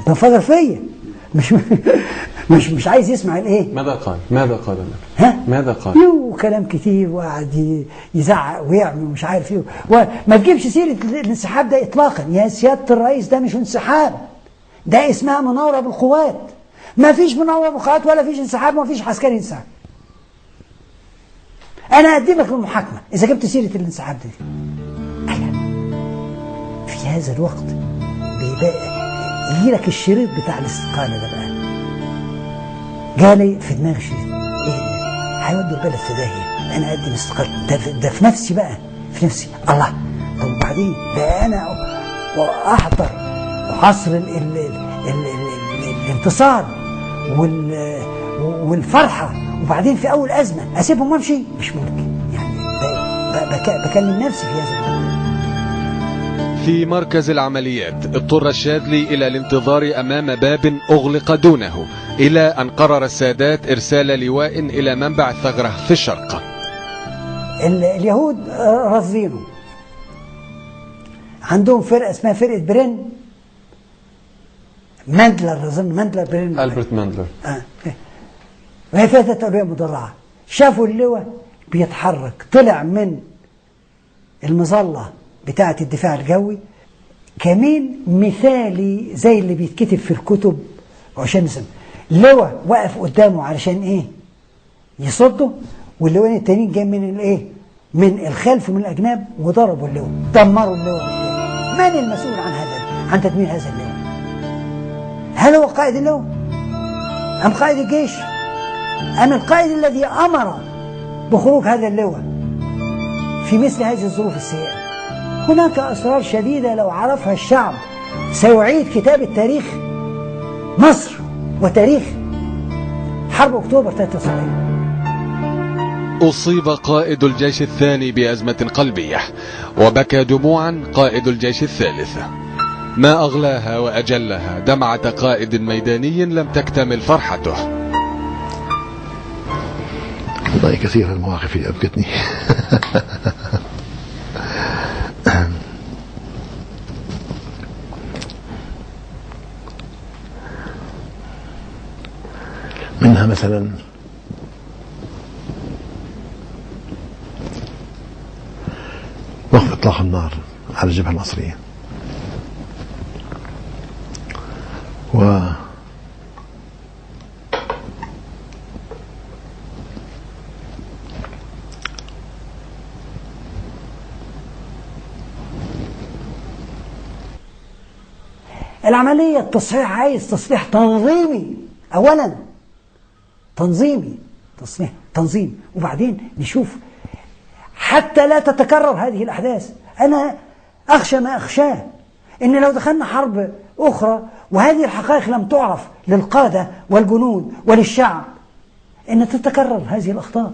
بنفجر فيا، مش عايز يسمع الايه. ماذا قال؟ ماذا قال لك؟ ها؟ ماذا قال؟ يو كلام كتير، وقعد يزعق ويعمل ومش عارف ايه، وما تجيبش سيره الانسحاب ده اطلاقا يا سيادة الرئيس، ده مش انسحاب، ده اسمها مناوره بالقوات. ما فيش مناوره بالقوات ولا فيش انسحاب وما فيش عسكري انسحاب. انا اقدمك للمحاكمه اذا جبت سيره الانسحاب دي. في هذا الوقت بيبقى يجي لك الشريط بتاع الاستقالة ده بقى. جالي في دماغي شريط، ايه هيودوا البلد في داهية، انا اقدم استقالتي ده في نفسي بقى، في نفسي الله. طب وبعدين بقى انا احضر عصر ال ال ال ال الانتصار والفرحه، وبعدين في اول ازمة اسيبهم وامشي؟ مش ممكن يعني. بكلم نفسي في هذا الموضوع. في مركز العمليات اضطر الشاذلي إلى الانتظار أمام باب أغلق دونه، إلى أن قرر السادات إرسال لواء إلى منبع الثغرة في الشرق. اليهود رافضينه، عندهم فرقة اسمها فرقة برين ماندلر، أظن ماندلر برين، ألبرت ماندلر. وهي فرقة تقوية مدرعة. شافوا اللواء بيتحرك، طلع من المظلة بتاعة الدفاع الجوي، كمين مثالي زي اللي بيتكتب في الكتب عشان نسمع. لواء وقف قدامه علشان ايه؟ يصده، واللواء التانيين جاي من الايه؟ من الخلف ومن الاجناب وضربوا اللواء، دمروا اللواء. من المسؤول عن هذا، عن تدمير هذا اللواء؟ هل هو قائد اللواء؟ أم قائد الجيش؟ أم القائد الذي أمر بخروج هذا اللواء في مثل هذه الظروف السيئة؟ هناك أسرار شديدة لو عرفها الشعب سيعيد كتابة تاريخ مصر وتاريخ حرب أكتوبر 73. أصيب قائد الجيش الثاني بأزمة قلبية، وبكى دموعا قائد الجيش الثالث. ما أغلاها وأجلها دمعة قائد ميداني لم تكتمل فرحته. والله كثير المواقف اللي أبكتني. منها مثلا وقف إطلاق النار على الجبهة المصرية، و العملية التصحيح عايز تصليح تنظيمي أولا، تنظيمي، تصليح تنظيم، وبعدين نشوف حتى لا تتكرر هذه الأحداث. أنا أخشى ما أخشاه إن لو دخلنا حرب أخرى وهذه الحقائق لم تعرف للقادة والجنود وللشعب إن تتكرر هذه الأخطاء.